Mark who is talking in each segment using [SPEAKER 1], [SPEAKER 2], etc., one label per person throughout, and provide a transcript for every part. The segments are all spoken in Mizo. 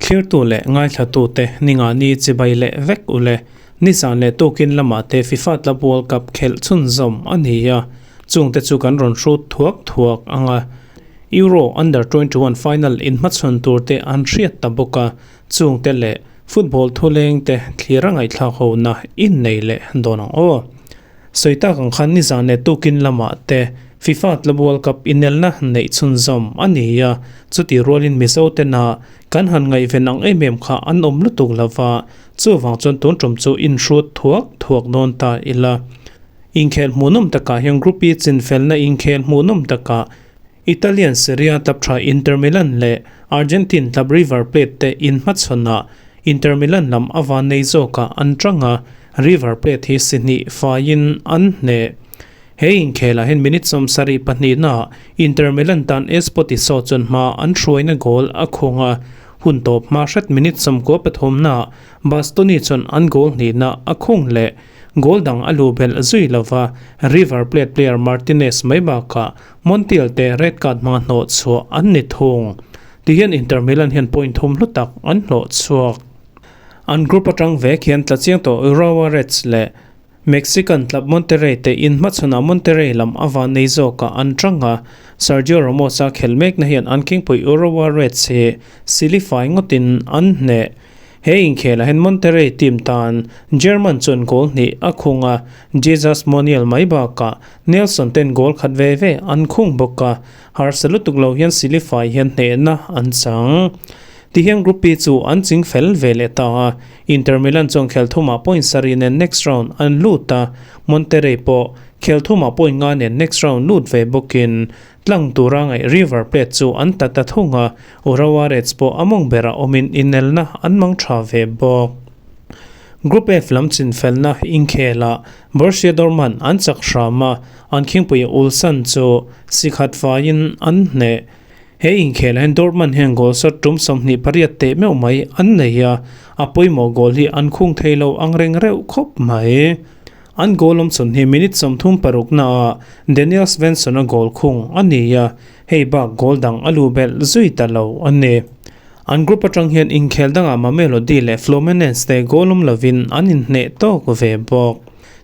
[SPEAKER 1] Thlirtu leh ngaithlatute ningani chibai leh vek u le. Nizan leh tukin lamah te FIFA Club World Cup khelh chhunzawm a ni a, chungte chu kan rawn hrut thuak thuak ang a. Euro Under 21 final inhmachhawn turte an hriat ta bawk a, chungte leh football thuleng te thlir a ngaihthlak hona innei leh dawn ang aw. Sawi tak ang khan nizan leh tukin lamah te FIFA Club World Cup inelna neih chhunzawm a ni a, chuti rualin Mizo tena kan han ngaihven ang em em kha an awm lutuk lo va, chuvang chuan tun tum chu inhrut thuak thuak dawn ta ila. Inkhel hmuhnawm takah hian Group E chinfelna inkhel hmuhnawm takah Italian Serie A club tha Inter Milan leh Argentine club River Plate te inhmachhawnah Inter Milan lam a van nei zawkah an tang a, River Plate hi si hnih faiin an hneh. He inkhelah hian minute 72 naah Inter Milan tan Espotiso chuan hma an hruaina goal a khung a, hun tawp hma hret minute 93 naah Bastoni chuan an goal hnihna a khung leh. Goal dang a luh belh zui lova, River Plate player Martinez mai bakah Montiel te red card hmanga hnawh chhuah an ni thung. Tihian Inter Milan hian point thum hlu tak an hlawh chhuak. An group atang vek hian tla chiang tawh Urawa Reds leh Mexican club Monterrey te inhmachhawnah Monterrey lam a van nei zawkah an tang a, Sergio Ramos-a khel mekna hian an khingpui Urawa Reds hi silifai ngawtin an hneh. He inkhelah hian Monterrey team tan German chuan goal hnih a khung a, Jesus Moniel mai bakah Nelson ten goal khat ve ve an khung bawk a, harsa lutuk lo hian silifai hian hnehna an chang. Tihian Group B chu an ching fel ve leh ta a, Inter Milan chuan khel thumah point sarih nen next round an lut a, Monterrey pawh khel thumah point nga nen next round lut ve bawkin Tlang tura ngaih River Plate chu an ta ta thung a, Urawa Reds pawh a mawng berah awmin inelna an mang tha ve bawk. Group F lam chinfelna inkhelah Borussia Dortmund an chak hram a, an khingpui Ulsan chu sikhat vaiin an hneh. He inkhelah hian Dortmund hian goal shot tum 28 teh meuh mai an nei a, a pawimawh goal hi an khung thei lo ang reng reuh khawp mai. An goal awm chhun hi minute 36 naah Daniel Svensson-a goal khung a ni a, hei bak goal dang a luh belh zui ta lo a ni. An group atang hian inkhel dangah Mamelodi leh Fluminense te goal awm lovin an inhneh tawk ve bawk.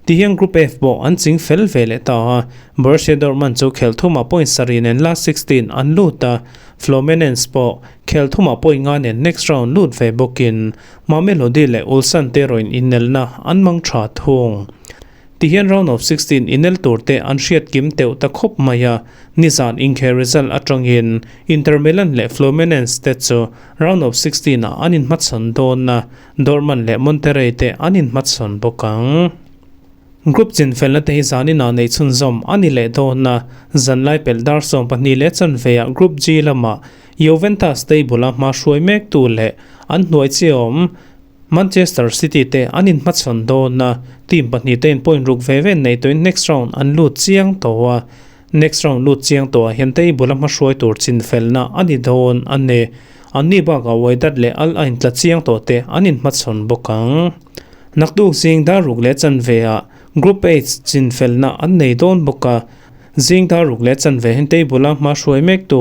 [SPEAKER 1] Tihian Group F pawh an ching fel ve leh ta a, Borussia Dortmund chu khel thumah point sarih nen last 16 an lut a, Fluminense pawh khel thumah point nga nen next round lut ve bawkin Mamelodi leh Ulsan te erawhin inelna an mang tha thung. Tihian round of 16 inel tur te an hriat kim teuh ta khawp mai a, nizan inkhel result atangin Inter Milan leh Fluminense te chu round of 16 ah an inhmachhawn dawn a, Dortmund leh Monterrey te an inhmachhawn bawk ang. Group chinfelna te hi zaninah neih chhunzawm a ni leh dawn a, zanlai pelh dar 12 leh chanve ah Group G lamah Juventus table a hma hruai mek tu leh an hnuai chiawm Manchester City te an inhmachhawn dawn a, team pahnih te in point ruk ve ve nei tawhin next round an lut chiang tawh a, next round lut chiang tawh ah hian table a hma hruai tur chinfelna a ni dawn a ni. Anni bakah Wydad leh Al Ain tla chiang tawh te an inhmachhawn bawk ang. Naktuk zing dar ruk leh chanve ah Group H chinfelna an nei dawn bawk a, zing dar ruk leh chanve hian table a hma hruai mek tu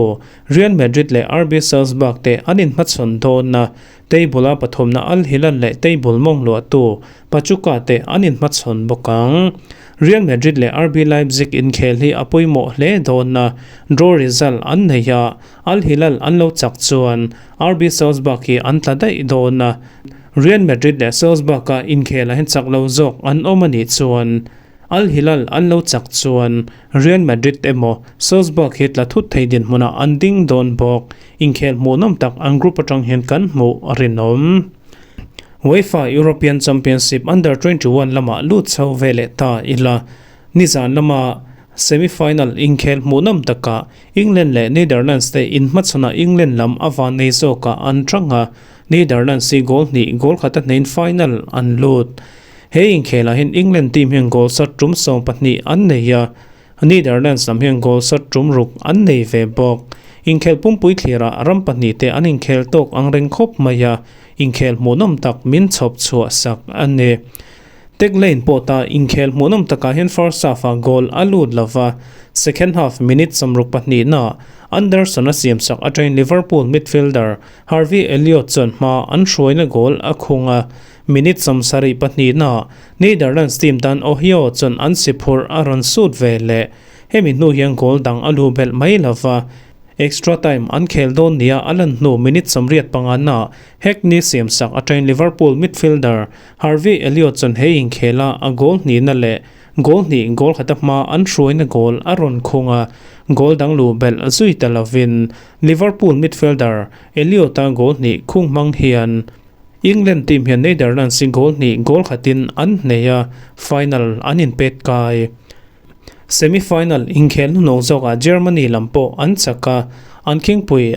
[SPEAKER 1] Real Madrid leh RB Salzburg te an inhmachhawn dawn a, table a pathumna Al Hilal leh table mawng luahtu Pachuca te an inhmachhawn bawk ang. Real Madrid leh RB Leipzig inkhel hi a pawimawh hle dawn a, draw result an nei a, Al Hilal an lo chak chuan RB Salzburg hi an tla daih dawn a, Real Madrid leh Salzburg-a inkhelah hian chak lo zawk an awm a nih chuan Al Hilal an lo chak chuan Real Madrid emaw Salzburg hi tla thut thei dinhmunah an ding dawn bawk. Inkhel hmuhnawm tak an group atang hian kan hmuh a rinawm. UEFA European Championship Under 21 lamah lut chho ve leh ta ila. Nizan lama semi-final inkhel hmuhnawm takah England leh Netherlands te inhmachhawnah England lam a van nei zawkah an tang a, Netherlands hi goal hnih goal khat a hnein final an lut. He inkhelah hian England team hian goal sat tum 12 an nei a, Netherlands lam hian goal sat tum ruk an nei ve bawk. Inkhel pumpui thlirah ram pahnih te an inkhel tawk ang reng khawp mai a, inkhel hmuhnawm tak min chhawp chhuah sak a ni. Tech Lane pawta inkhel hmuhnawm takah hian first half-ah goal a lut lova, second half minute 62 naah Anderson a siamsak atangin Liverpool midfielder Harvey Elliott chuan hma an hruaina goal a khung a, minute 74 naah Netherlands team tan Ohio chuan an si phurh a rawn sut ve leh. Hemi hnu hian goal dang a lu belh mai lova, extra time an khel dawn nia a lan hnu minute 85 naah Hackney siamsak atangin Liverpool midfielder Harvey Elliott chuan he inkhela a goal hnihna leh goal hnih goal khata hma an hruaina goal a rawn khung a, goal dang lu belh zui ta lovin Liverpool midfielder Elliott-a goal hnih khung hmang hian England team hian Netherlands hi goal hnih goal khatin an hnei a, final an inpet kai. Semi-final inkhel hnuhnawh zawkah Germany lam pawh an chak a, an khingpui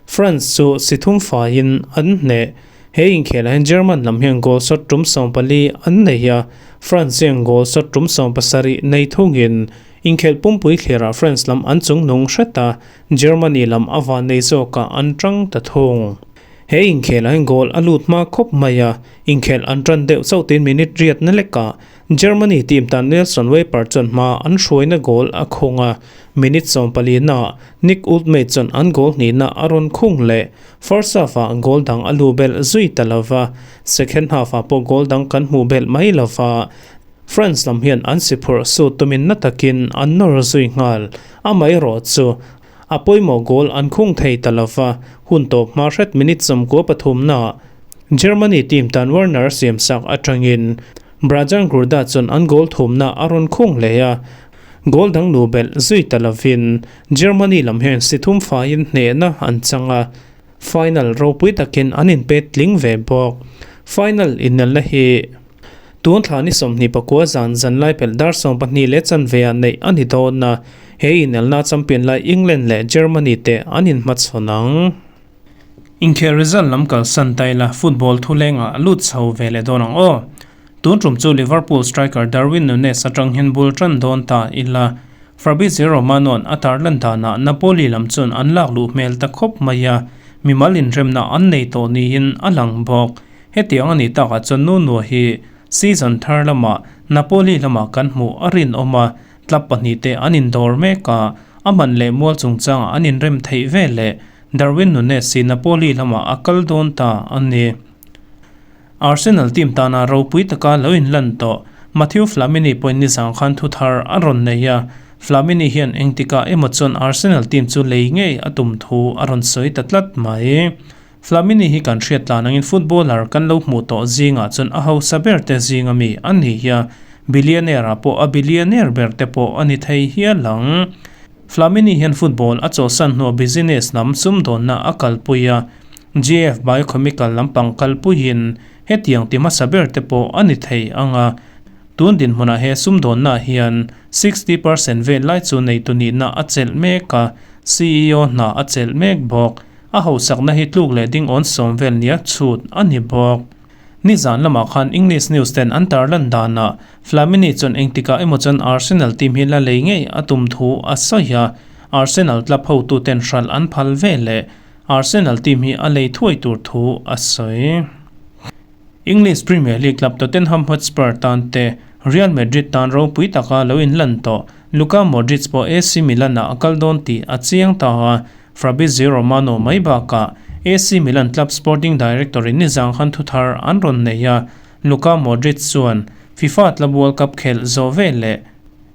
[SPEAKER 1] France chu si thum faiin an hneh. He inkhelah hian German lam hian goal shot tum 14 an nei a, France hian goal shot tum 17 nei thungin inkhelh pumpui thlirah France lam an chungnung hret a, Germany lam a van nei zawkah an tang ta thung. He inkhelah hian goal a lut hma khawp mai a, inkhelh an tan deuh chauh tin minute riatna lekah Germany team tan Nelson Weiper chuan hma an hruaina goal a khung a, minute 14 naah Nick Woltemade chuan an goal hnihna a rawn khung leh. First half-ah goal dang a lu belh zui ta lova, second half-ah pawh goal dang kan hmuh belh mai lova. France lam hian an si phurh sut tumin na takin an nawr zui nghal. Amaherawh chu a pawimawh goal an khung thei ta lova, hun tawp hma hret minute 93 naah Germany team tan Werner siamsak atangin Brajan Gruda chuan an goal thumna a rawn khung leh a, goal dang lu belh zui ta lovin Germany lam hian si thum faiin hnehna an chang a, final ropui takin an inpet tling ve bawk. Final inelna hi tun thla ni 29 zan zanlai pelh dar 12:15 ah neih a ni dawn a, he inelna champion lai England leh Germany te an inhmachhawn ang. Inkhel result lam kalsan ta ila, football thulengah lut chho ve leh dawn ang aw. Tun tum chu Liverpool striker Darwin Nunez atang hian bul tan dawn ta ila, Fabrizio Romano-a'n a tarlan danah Napoli lam chuan an lak luh hmel ta khawp mai a, mimal inremna an nei tawh niin a lang bawk. Hetiang a nih takah chuan Nuno hi season thar lamah Napoli lamah kan hmuh a rinawm a, club pahnih te an indawr mek a, a man leh mual chungchangah an inrem theih ve leh Darwin Nunez hi Napoli lamah a kal dawn ta a ni. Arsenal team tana ropui taka lo inlan tawh Mathieu Flamini pawhin nizang khan thu thar a rawn nei a, Flamini hian engtikah emaw chuan Arsenal team chu lei ngei a tum thu a rawn sawi ta tlat mai. Flamini hi kan hriat tlan angin footballer kan lo hmuh tawh zingah chuan a hausa ber te zinga mi a ni a, billionaire ah pawh a billionaire ber te pawh a ni thei hial ang. Flamini hian football a chawlhsan hnuah business lam sumdawnna a kalpui a, GF Biochemical lampang kalpuiin hetiang ti hmasa ber te pawh a ni thei ang a, tun dinhmunah he sumdawnna hian 60% vel lai chu neitu nihna a chelh mek a, CEO hna a chelh mek bawk. A hausakna hi tluk leh ding awn sawm vel nia chhut a ni bawk. Nizan lamah khan English news ten an tarlan danah Flamini chuan engtikah emaw chuan Arsenal team hi la lei ngei a tum thu a sawi a, Arsenal club hotu ten hralh an phal ve leh Arsenal team hi a lei thuai tur thu a sawi. English Premier League club Tottenham Hotspur tan te Real Madrid tan ropui taka lo inlan tawh Luka Modric pawh AC Milan ah a kal dawn tih a chiang ta a, Fabrizio Romano mai bakah AC Milan club sporting director in nizang khan thuthar an rawn nei a, Luka Modric chuan FIFA Club World Cup khelh zawh ve leh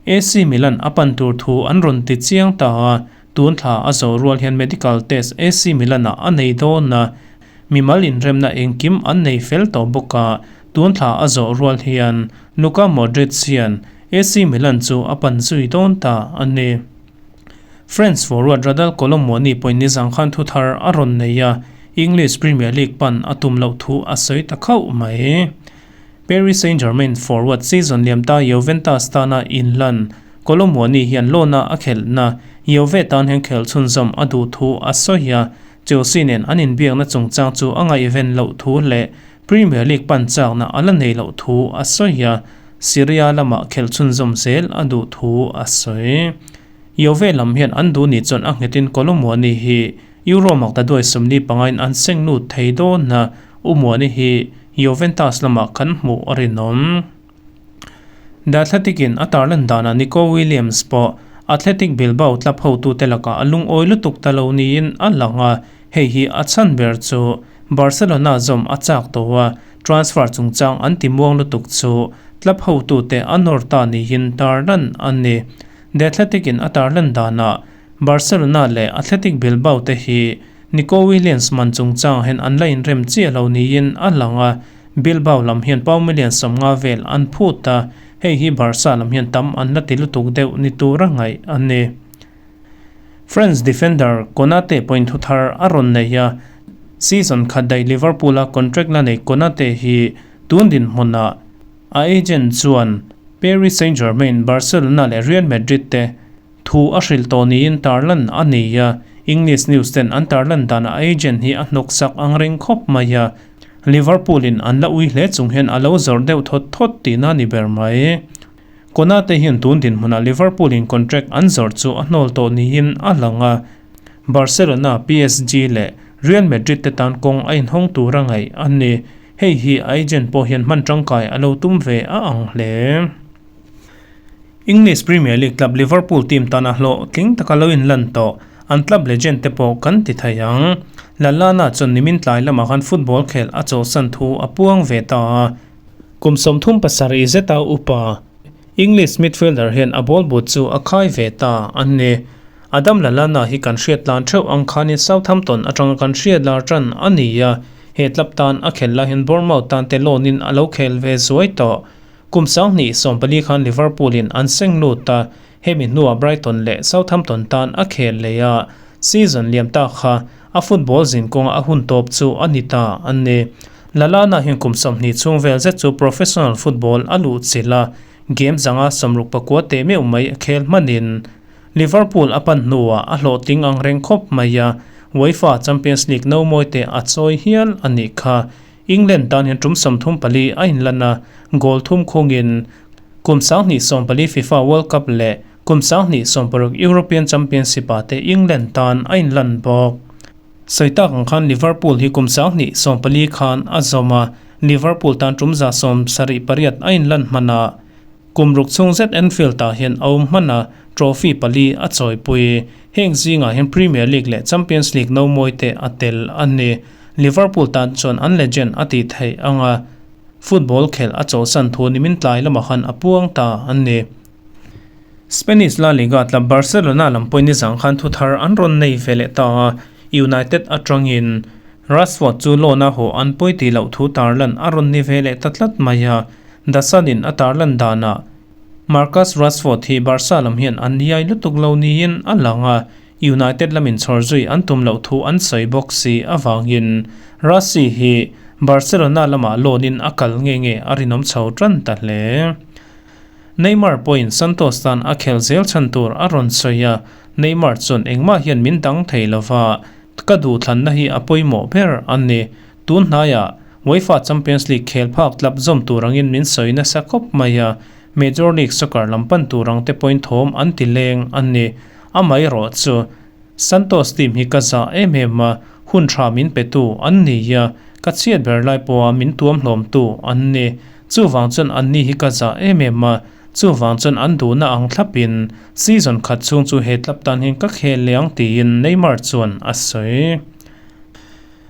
[SPEAKER 1] AC Milan a pan tur thu an rawn ti chiang ta a, tun thla a zawh rual hian medical test AC Milan ah a nei dawn a, mimal inremna engkim an nei fel tawh bawk a, tun thla a zawh rual hian Luka Modric hian AC Milan chu a pan zui dawn ta a ni. France forward Radal Kolo Muani pawhin nizang khan thuthar a rawn nei a, English Premier League pan a tum loh thu a sawi ta khauh mai. Paris Saint-Germain forward season liam ta Juventus tana inlan Kolo Muani hian loan-a a khelhna Juve tan hian khelh chhunzawm a duh thu a sawi a, Chelsea nen an inbiakna chungchang chu a ngaihven loh thu leh Premier League pan chakna a la nei loh thu a sawi a, Serie A lamah khelh chhunzawm zel a duh thu a sawi. Juve lam hian an duh nih chuan a nghetin Kolo Muani hi Euro makta duai 45 in an seng lut thei dawn a, U Muani hi Juventus lamah kan hmuh a rinawm. The Athletic-in a tarlan danah Nico Williams pawh Athletic Bilbao club hotute lakah a lungawi lutuk ta lo niin a lang a, hei hi a chhan ber chu Barcelona zawm a chak tawh a, transfer chungchang an ti muang lutuk chu club hotute a nawr ta niin tarlan a ni. The Athletic-in a tarlan danah Barcelona leh Athletic Bilbao te hi Nico Williams man chungchang hian an la inrem chiah lo niin a lang a, Bilbao lam hian pau million 50 vel an phut a, hei hi Barca lam hian tam an la ti lutuk deuh ni tura ngaih a ni. France defender Konate pawhin thu thar a rawn nei a, season khat daih Liverpool-a contract la nei Konate hi tun dinhmunah a agent chuan Paris Saint-Germain, Barcelona leh Real Madrid te Thu a hrilh tawh niin tarlan a nei a, English news ten an tarlan danah a agent hi a hnawksak ang reng khawp mai a, Liverpool in an la ui hle chung hian a lo zawrh deuh thawt thawt tihna a ni ber mai. Konate hian tun dinhmunah Liverpool in contract an zawrh chu a hnawl tawh niin a lang a, Barcelona, PSG leh Real Madrid te tan kawng a inhawng tur a ngaih a ni. Hei hi a agent pawh hian hman tangkai a lo tum ve a ang hle. English Premier League club Liverpool team tana hlawhtling taka lo inlan tawh an club legend te pawh kan ti thei ang. Lallana chuan nimin tlai lamah khan football khelh a chawhsan thu a puang ve ta a. Kum 37 zeta upa English midfielder hian a ball but chu a khai ve ta a ni. Adam Lallana hi kan hriat tlan theuh ang khanin Southampton atanga kan hriat lar tan a ni a, he club tan a khelh lai hian Bournemouth tan te loan in a lo khel ve zuai tawh. Kum 2014 khan Liverpool in an seng lut a, hemi hnuah Brighton leh Southampton tan a khel leh a, season liam tak kha a football zin kawnga a hun tawp chu a ni ta a ni. Lallana hian kum 20 chhung vel zet chu professional football a luh chilh a, game zanga 64 teh meuh mai a khel hmanin Liverpool a pan hnuah a hlawhtling ang reng khawp mai a, UEFA Champions League no mawi te a chawi hial a nih kha. England tan hian tum 34 a inlan a, goal thum khungin kum 2014 FIFA World Cup leh kum 2016 European Championship ah te England tan a inlan bawk. Sawi tak ang khan Liverpool hi kum 2014 khan a zawm a, Liverpool tan tum 78 a inlan hman a, kum ruk chhung zet Anfield ah hian a awm hman a, trophy pali a chawipui. Heng zingah hian Premier League leh Champions League no mawi te a tel a ni. Liverpool tan chuan an legend a tih theih ang a, football khelh a chawhsan thu nimin tlai lamah khan a puang ta a ni. Spanish La Liga club Barcelona lam pawhin nizang khan thu thar an rawn nei ve leh ta a, United atangin Rashford chu loan a haw an pawi tih loh thu tarlan a rawn ni ve leh ta tlat mai a, The Sun in a tarlan danah Marcus Rashford hi Barca lam hian an iai lutuk lo niin a lang a, United lamin chhawr zui an tum loh thu an sawi bawk si avangin Rossi hi Barcelona lamah loan in a kal nge nge a rinawm chho tan ta hle. Neymar pawhin Santos tan a khelh zel chhan tur a rawn sawi a, Neymar chuan engmah hian min dang thei lova, ka duhthlanna hi a pawimawh ber a ni. Tun hnaiah UEFA Champions League khel phak tlap zawm tur angin min sawi nasa khawp mai a, Major League Soccer lam pan tur ang te pawhin thawm an ti leng a ni. Amaherawh chu Santos team hi ka zah em em a, hun tha min petu an ni a, ka chhiat ber lai pawha min tuam hlawmtu an ni. Chuvang chuan anni hi ka zah em em a, chuvang chuan an duhna ang thlapin season khat chhung chu he club tan hian ka khel leh ang tiin Neymar chuan a sawi.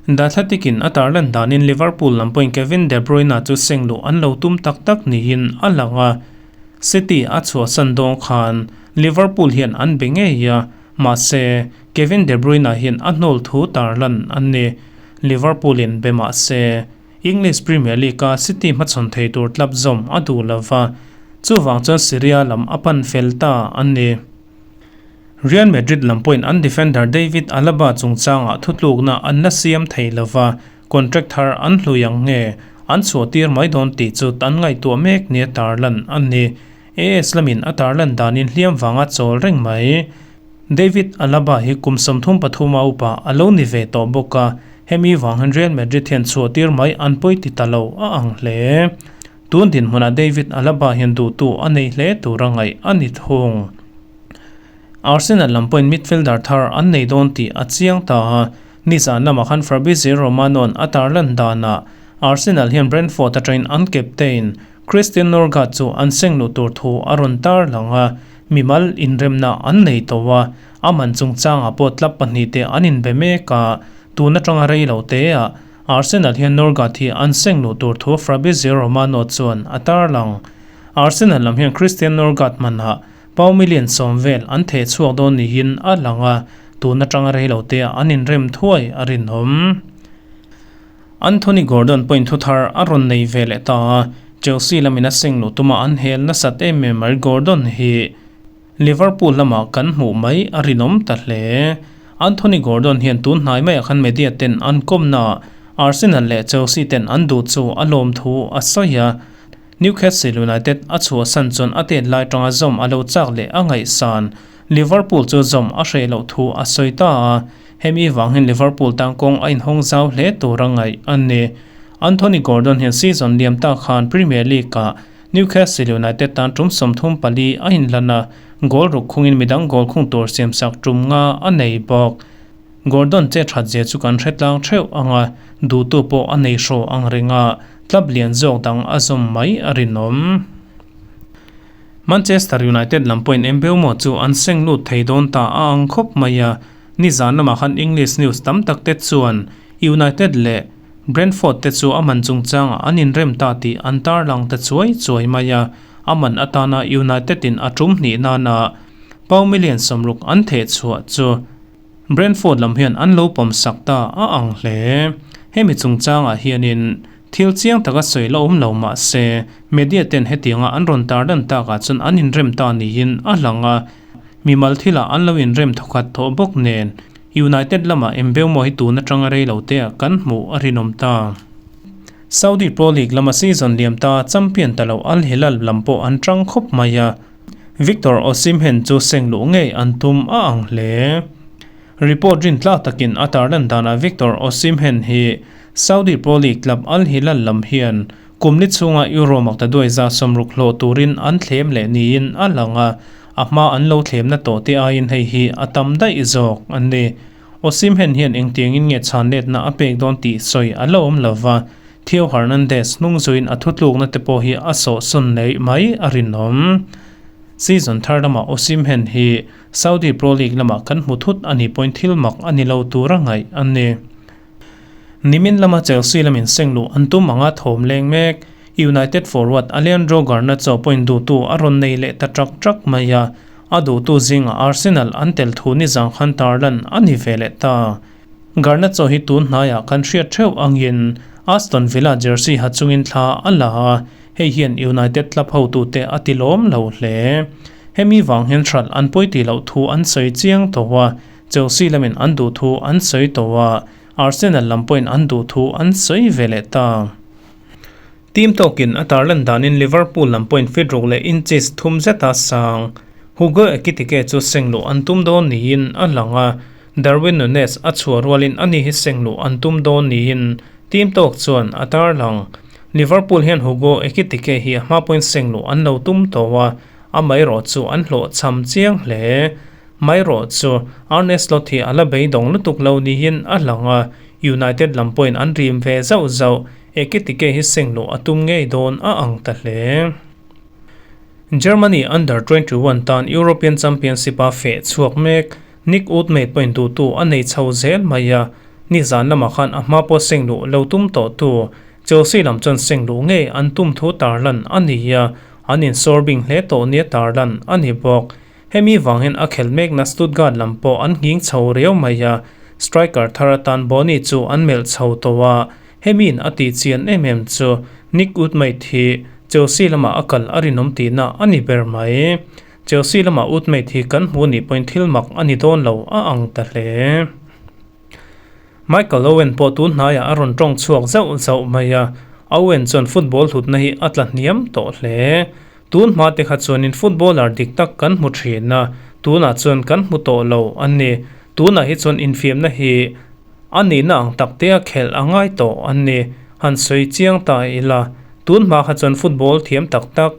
[SPEAKER 1] The Athletic in a tarlan danin Liverpool lam pawhin Kevin De Bruyne chu seng luh an lo tum tak tak niin a lang a, City a chhuahsan dawn khan Liverpool hian an be ngei a, mahse Kevin De Bruyne hian a hnawl thu tarlan a ni. Liverpool in be mahse English Premier League a City hmachhawn thei tur club zawm a duh lova, chuvang chuan Serie A lam a pan fel ta a ni. Real Madrid lam pawhin an defender David Alaba chungchangah thutlukna an la siam thei lova, contract thar an hlui ang nge an chhuahtir mai dawn tih chu an ngaihtuah mek nia tarlan a ni. AS lamin a tarlan danin hliam vanga chawl reng mai. David Alaba hi kum 33 a upa a lo ni ve tawh bawk a, hemi vang hian Real Madrid hian chhuahtir mai an pawi ti ta lo a ang hle. Tun dinhmunah David Alaba hian duhtu a nei hle tura ngaih a ni thung. Arsenal lam pawhin midfielder thar an nei dawn tih a chiang ta a, nizan lamah khan Fabrizio Romano-a'n a tarlan danah Arsenal hian Brentford atangin an captain. Christian Norgaard chu an seng luh tur thu a rawn tarlang a, mimal inremna an nei tawh a, a man chungchangah pawh club pahnihte an inbe mek a, tun atanga rei lo teah Arsenal hian Norgaard hi an seng luh tur thu Fabrizio Romano chuan a tarlang. Arsenal lam hian Christian Norgaard hmanah Pau million sawm vel an theh chhuak dawn niin a lang a, tun atanga rei lo teah an inrem thuai a rinawm. Anthony Gordon pawhin thu thar a rawn nei ve leh ta a, Chelsea lamin a seng luh tuma an hel nasat em em mai Gordon hi Liverpool lamah kan hmuh mai a rinawm ta hle. Anthony Gordon hian tun hnai maiah khan media ten an kawmnaah Arsenal leh Chelsea ten an duh chu a lawm thu a sawi a, Newcastle United a chhuahsan chuan a tet lai tanga zawm a lo chak leh a ngaihsan Liverpool chu zawm a hreh loh thu a sawi ta a. Hemi vang hian Liverpool tan kawng a inhawng zau hle tur a ngaih a ni. Anthony Gordon hian season liam tak khan Premier League-ah Newcastle United tan tum 34 a inlan a, goal ruk khungin midang goal khung tur siamsak tum nga a nei bawk. Gordon che that zia chu kan hre tlang theuh ang a, duhtu pawh a nei hraw ang reng a, club lian zawk dang a zawm mai a rinawm. Manchester United lam pawhin Mbeumo chu an seng lut thei dawn ta a ang khawp mai a, Nizan lamah khan English news tam tak te chuan United leh Brentford te chu a man chungchangah an inrem ta tih an tarlang ta chuai chuai mai a, a man atana United in a tum hnih nana pound million 60 an theh chhuah chu Brentford lam hian an lo pawm sak ta a ang hle. Hemi chungchangah hianin thil chiang taka sawi la awm lo mah se media ten hetianga an rawn tarlan takah chuan an inrem ta niin a lang a, Mimal thilah an lo inrem thawkhat tawh bawk nen United lamah Mbeumo hi tun atanga rei lo teah kan hmuh a rinawm ta. Saudi Pro League lama season liam ta champion ta lo Al Hilal lam pawh an tang khawp mai a, Victor Osimhen chu seng luh ngei an tum a ang hle. Report rin tlak takin a tarlan danah Victor Osimhen hi Saudi Pro League club Al Hilal lam hian Kum li chhunga Euro maktaduai 60 hlawh turin an thlem leh niin a lang a, a hma an lo thlemna tawh te aiin hei hi a tam daih zawk an ni. Osimhen hian engtiangin nge chhanletna a pek dawn tih sawi a la awm lo va, Theo Hernandez hnung zuiin a thutlukna te pawh hi a sawhsawn neih mai a rinawm. Season thar lamah Osimhen hi Saudi Pro League lamah kan hmu thut a nih pawhin thil mak a ni lo tura ngaih a ni. Nimin lama Chelsea lamin seng luh an tum anga thawm leng mek. United forward Alejandro Garnacho pawhin duhtu a rawn nei leh ta trak trak mai a, a duhtu zingah Arsenal an tel thu nizang khan tarlan a ni ve leh ta. Garnacho hi tun hnaiah kan hriat theuh angin Aston Villa jersey ha chungin thla a la a, hei hian United club hotute a ti lawm lo hle. Hemi vang hian hralh an pawi tih loh thu an sawi chiang tawh a, Chelsea lamin an duh thu an sawi tawh a, Arsenal lam pawhin an duh thu an sawi ve leh ta. Team tawkin a tarlan danin Liverpool lam pawhin feet ruk leh inches thum zeta sang Hugo Ekitike chu seng luh an tum dawn niin a lang a, Darwin Nunez a chhuah rualin ani hi seng luh an tum dawn niin team tawk chuan a tarlang. Liverpool hian Hugo Ekitike hi a hma pawhin seng luh an lo tum tawh a, amaherawh chu an hlawhchham chiang hle. Mai rawh chu Arne Slot hi a la beidawng lutuk lo niin a lang a, United lam pawhin an rim ve zauh zauh. Ekitike hi seng luh a tum ngei dawn a ang ta hle. Germany Under 21 tan European Championship a feh chhuak mek. Nick Woodmate pawhin duhtu a nei chho zel mai a, nizan lamah khan a hma pawh seng luh lo tum tawhtu Chelsea lam chuan seng luh ngei an tum thu tarlan a ni a, an insawr bing hle tawh nia tarlan a ni bawk. Hemi vang hian a khelh mekna Stuttgart lam pawh an nghing chho riau mai a, striker thar atan Bony chu an melh chho tawh a, hemiin a tih chian em em chu Nick Woodmate hi Chelsea lamah a kal a rinawm tihna a ni ber mai. Chelsea lamah Woodmate hi kan hmu nih pawhin thil mak a ni dawn lo a ang ta hle. Michael Owen pawh tun hnaiah a rawn tawng chhuak zauh zauh mai a, Owen chuan football hlutna hi a tla hniam tawh hle. Tun hma te kha chuanin footballer dik tak kan hmu thin a, tunah chuan kan hmu tawh lo a ni. Tunah hi chuan infiamna hi a nihna ang tak te a khelh a ngai tawh a ni. Han sawi chiang ta ila, tun hma kha chuan football thiam tak tak,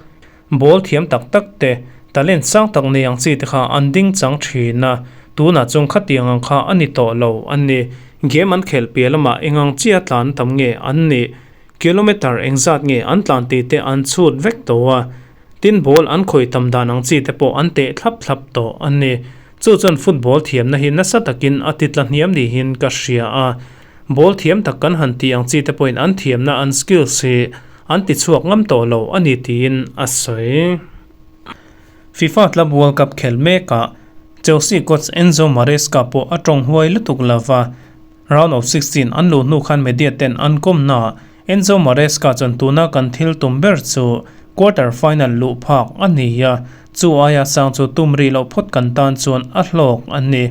[SPEAKER 1] ball thiam tak tak te, talent sang tak nei ang chi te kha an ding chang thin a, tunah chuan khatiang ang kha a ni tawh lo a ni. Game an khelh piah lamah eng ang chia tlan tam nge an nih? Kilometre engzat nge an tlan tih te an chhut vek tawh a, tin ball an khawih tam dan ang chi te pawh an teh thlap thlap tawh a ni. Chu chuan football thiamna hi nasa takin a ti tla hniam niin ka hria a, ball thiam tak kan han tih ang chi te pawhin an thiamna an skills hi an ti chhuak ngam tawh lo a ni tiin a sawi. FIFA Club World Cup khel mekah Chelsea coach Enzo Maresca pawh a tawng huai lutuk lova, Round of 16 an luh hnu khan media ten an kawmna Enzo Maresca chuan tuna kan thil tum ber chu quarter final luh phak a ni a, chu aia sang chu tum rih loh phawt kan tan chuan a hlawk a ni.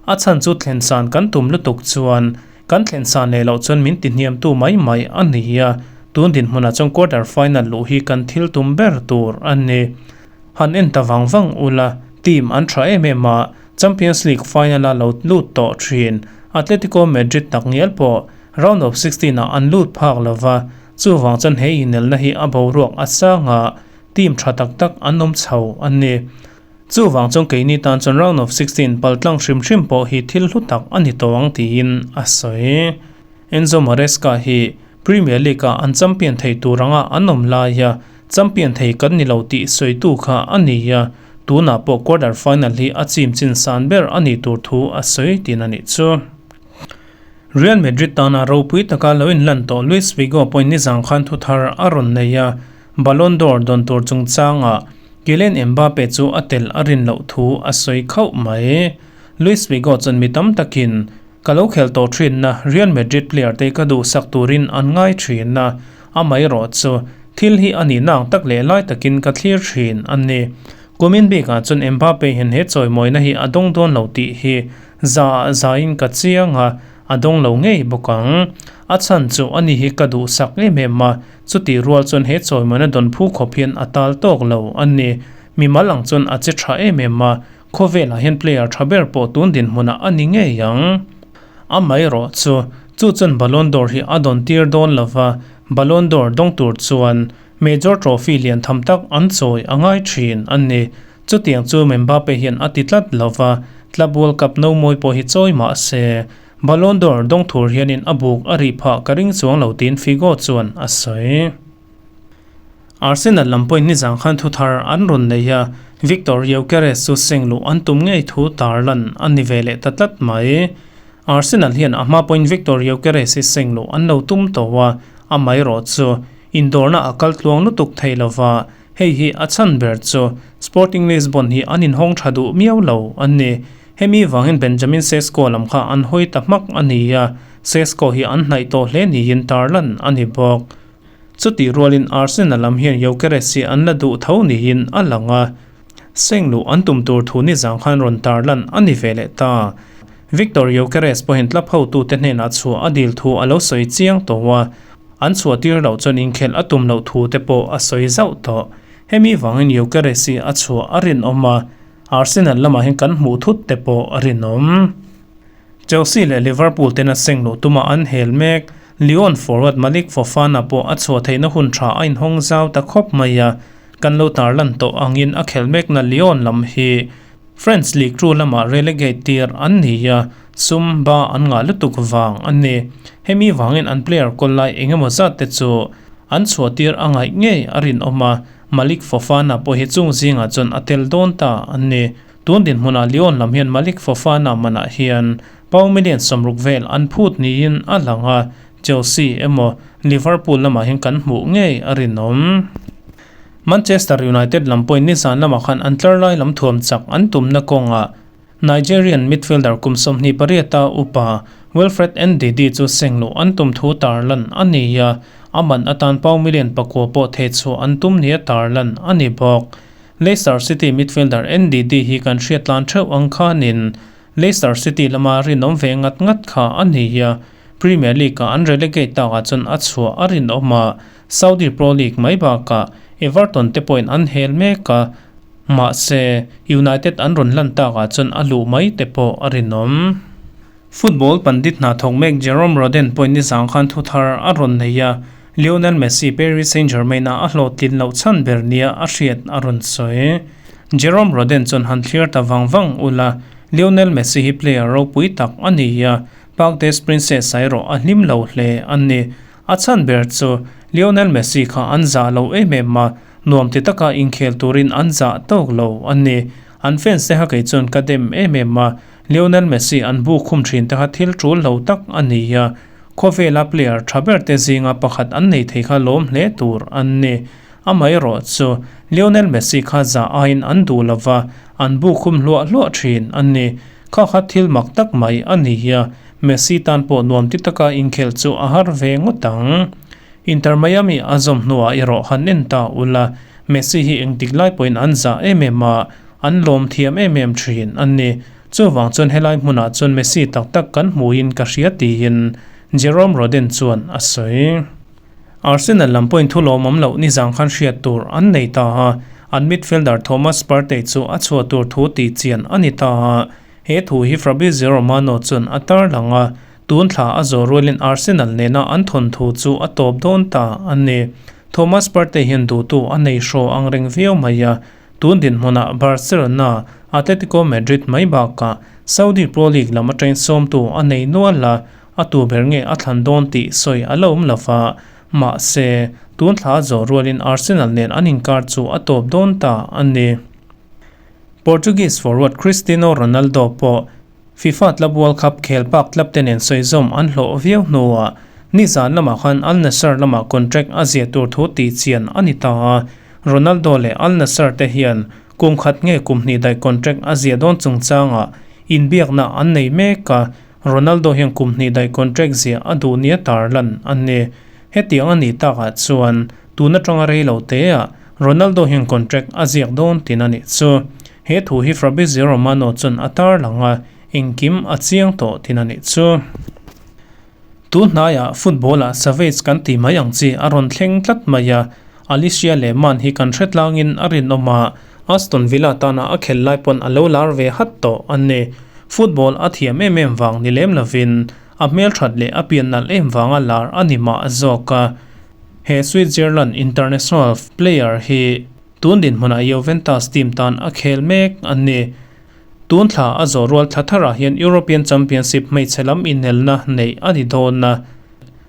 [SPEAKER 1] A chhan chu thlen san kan tum lutuk chuan kan thlen san leh loh chuan min ti hniamtu mai mai a ni a, tun dinhmunah chuan quarter final luh hi kan thil tum ber tur a ni. Han en ta vang vang ula, team an tha em em a, Champions League final-a lo lut tawh thin Atletico Madrid takngial pawh round of 16 ah an lut phak lo va, chuvang chuan he inelna hi a boruak a sang a, team tha tak tak an awm chho a ni. Chuvang chuan keini tan chuan round of 16 paltlang hrim hrim pawh hi thil hlu tak a ni tawh ang tiin a sawi. Enzo Maresca hi Premier League-ah an champion thei tur anga an awm laia Champion thei kan ni lo tih sawitu kha a ni a, tunah pawh quarter final hi a chim chin san ber a nih tur thu a sawi tin a nih chu. Real Madrid tana ropui taka lo inlan tawh Luis Figo pawhin nizang khan thu thar a rawn nei a, Ballon d'Or dawn tur chungchangah Kylian Mbappe chu a tel a rin loh thu a sawi khauh mai. Luis Figo chuan mi tam takin Ka lo khel tawh thinna Real Madrid player te ka duhsak turin an ngai thin a, amaherawh chu thil hi a nihna ang tak leh lai takin ka thlir thin a ni. Kumin bikah chuan Mbappe hian he chawimawina hi a dawng dawn lo tih hi za ah zain ka chiang a, a dawng lo ngei bawk ang. A chhan chu ani hi ka duhsak em em a, chutih rual chuan he chawimawina dawn phu khawp hian a tal tawk lo a ni. Mimal ang chuan a che tha em em a, Khawvelah hian player tha ber pawh tun dinhmunah a ni ngei ang. Amaherawh chu, chu chuan Ballon d'Or hi a dawn tir dawn lova, Ballon d'Or dawng tur chuan major trophy lian tham tak an chawi a ngai thin a ni. Chutiang chu Mbappe hian a ti tlat lova, Club World Cup no mawi pawh hi chawi mah se, Ballon d'Or dawng tur hianin a buk a rih phah ka ring chuang lo tiin Figo chuan a sawi. Arsenal lam pawhin nizan khan thu thar an rawn nei a, Viktor Gyokeres chu seng luh an tum ngei thu tarlan a ni ve leh ta tlat mai. Arsenal hian a hma pawhin Viktor Gyokeres hi seng luh an lo tum tawh a, amaherawh chu indawrna a kal tluang lutuk thei lova, hei hi a chhan ber chu Sporting Lisbon hi an inhawng tha duh miau lo a ni. Hemi vangin Benjamin Sesko lam kha an hawi ta hmak a ni a, Sesko hi an hnaih tawh hle niin tarlan a ni bawk. Chutih rualin Arsenal lam hian Gyökeres hi an la duh tho niin a lang a, seng luh an tum tur thu nizang khan rawn tarlan a ni ve leh ta. Viktor Gyökeres pawhin club hotute hnenah chhuah a dil thu a lo sawi chiang tawh a, an chhuah tir loh chuan inkhelh a tum loh thu te pawh a sawi zauh tawh. Hemi vangin Gyökeres hi a chhuah a rinawm a, Arsenal lamah hian kan hmuh thut te pawh a rinawm. Chelsea leh Liverpool tena seng luh tuma an hel mek. Lyon forward Malick Fofana pawh a chhuah theihna hun tha a inhawng zau ta khawp mai a, kan lo tarlan tawh angin a khelh mekna Lyon lam hi French League 2 lamah relegate tir an ni a, sum ba an ngah lutuk vang a ni. Hemi vangin an player kawl lai engemaw zat te chu an chhuah tir a ngaih ngei a rinawm a, Malick Fofana pawh hi chung zingah chuan a tel dawn ta a ni. Tun dinhmunah Lyon lam hian Malick Fofana manah hian pound million 60 vel an phut niin a lang a, Chelsea emaw Liverpool lamah hian kan hmuh ngei a rinawm. Manchester United lam pawhin nizan lamah khan an tlar lai lam thuam chak an tumna kawngah Nigerian midfielder kum 28 a upa Wilfred Ndidi chu seng luh an tum thu tarlan a ni a, a man atan pound million 9 pawh thehchhuah an tum nia tarlan a ni bawk. Leicester City midfielder Ndidi hi kan hriat tlan theuh ang khanin Leicester City lama rinawm ve ngat ngat kha a ni a, Premier League-ah an relegate takah chuan a chhuah a rinawm a, Saudi Pro League mai bakah Everton te pawhin an hel mek a, mahse United an rawn lan takah chuan a luh mai te pawh a rinawm. Football pandit hna thawk mek Jerome Roden pawhin nizang khan thu thar a rawn nei a, Lionel Messi Paris Saint-Germain-a a hlawhtlin loh chhan ber nia a hriat a rawn sawi. Jerome Roden chuan han thlir ta vang vang ula, Lionel Messi hi player ropui tak a ni a, Parc des Princes-a erawh a hlim lo hle a ni. A chhan ber chu Lionel Messi kha an zah lo em em a, nuam ti taka inkhel turin an zah tawk lo a ni. An fans te kha kei chuan ka dem em em a, Lionel Messi an buk khum thin te kha thil tul lo tak a ni a, khawvela player tha ber te zinga pakhat an nei thei kha lawm hle tur an ni. Amaherawh chu Lionel Messi kha zah aiin an duh lo va, an buk khum hluah hluah thin a ni. Kha kha thil mak tak mai a ni a, Messi tan pawh nuam ti taka inkhelh chu a har ve ngawt ang. Inter Miami a zawm hnuah erawh han en ta ula, Messi hi engtik lai pawhin an zah em em a, an lawm thiam em em thin a ni. Chuvang chuan helai hmunah chuan Messi tak tak kan hmuhin ka hria tiin Jerome Roden chuan a sawi. Arsenal lam pawhin thu lawmawm loh nizang khan hriat tur an nei ta a, an midfielder Thomas Partey chu a chhuah tur thu tih chian a ni ta a. He thu hi Fabrizio Romano chuan a tarlang a, tun thla a zawh rualin Arsenal nena an thawnthu chu a tawp dawn ta a ni. Thomas Partey hian duhtu a nei hraw ang reng viau mai a, tun dinhmunah Barcelona, Atletico Madrid mai bakah Saudi Pro League lam atangin sawmtu a nei nual a, a tu ber nge a thlan dawn tih sawi a la awm lo va, mahse, tun thla a zawh rualin Arsenal nen an inkar chu a tawp dawn ta a ni. Portuguese forward Cristiano Ronaldo pawh FIFA Club World Cup khel pak club te nen sawizawm an hlawh viau hnuah nizan lamah khan Al Nassr lamah contract a ziah tur thu tih chian a ni ta a. Ronaldo leh Al Nassr te hian kum khat nge kum hnih daih contract a ziah dawn chungchangah inbiakna an nei mek a, Ronaldo hian kum hnih daih contract ziah a duh nia tarlan a ni. Hetiang a nih takah chuan tun atanga rei lo teah Ronaldo hian contract a ziak dawn tin a nih chu. He thu hi Fabrizio Romano chuan a tarlang a, engkim a chiang tawh tin a nih chu. Tun hnaiah football-ah savage kan tih mai ang chi a rawn thleng tlat mai a, Alicia Lehmann hi kan hre tlangin a rinawm a, Aston Villa tana a khel lai pawn a lo lar ve hat tawh a ni. Football a thiam em em vang ni lem lovin a hmelthat leh a pian nalh em vanga lar a ni mah zawk a. He Switzerland international player hi tun dinhmunah Juventus team tan a khel mek a ni. Tun thla a zawh rual thla tharah hian European Championship hmeichhe lam inelna neih a ni dawn a.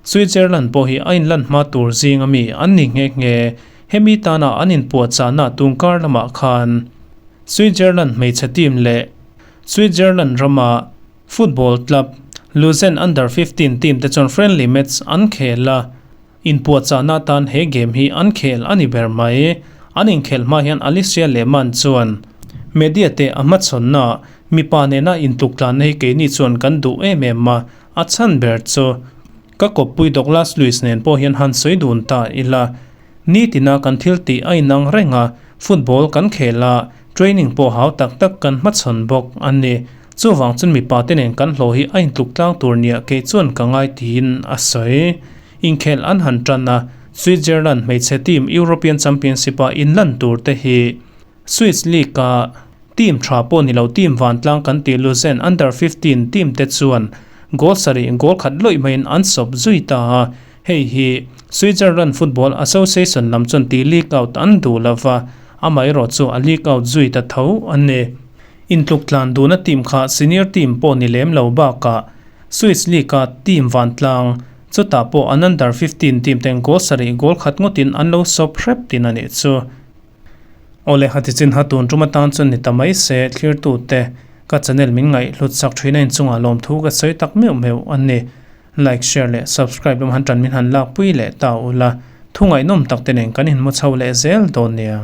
[SPEAKER 1] Switzerland pawh hi a inlan hma tur zing ami an ni nghe nghe. Hemi tana an inpuahchahna tungkar lamah khan Switzerland hmeichhe team leh Switzerland rama football club Luzern Under 15 team te chuan friendly match an khel a. Inpuahchahna atan he game hi an khel a ni ber mai. An inkhelh hma hian Alicia Lehmann chuan media te a hmachhawnna mipa nena intuktlanna hi keini chuan kan duh em em a, a chhan ber chu ka kawppui Douglas Luiz nen pawh hian han sawi dun ta ila. Nitina kan thil tih a inang reng a, football kan khel a, training pawh hau tak tak kan hmachhawn bawk a ni. Chuvang chuan mipa te nen kan hlawh hi a intluk tlang tur nia kei chuan ka ngai tiin a sawi. Inkhelh an han tan a, Switzerland hmeichhe team European Championship-a inlan tur te hi Swiss League-a team tha pawh ni lo team vantlang kan tih Luzern Under 15 team te chuan goal sarih goal khat lawih maiin an sawp zui ta a, hei hi Switzerland Football Association lam chuan tih leak out an duh lo va, amaherawh chu a leak out zui ta tho a ni. Intluk tlan duhna team kha senior team pawh ni lem lo bakah Swiss League-a team vantlang chutah pawh an under 15 team ten goal sarih goal khat ngawtin an lo sawp hrep tin a nih chu. Awle hati chin ha tun tum atan chuan ni ta mai se thlirtute ka channel min ngaih hlut sak thin a inchungah lawmthu ka sawi tak meuh meuh a ni. Like, share leh subscribe lam han tan min han lakpui leh ta ula thu ngaihnawm tak te nen kan inhmu chho leh zel dawn nia.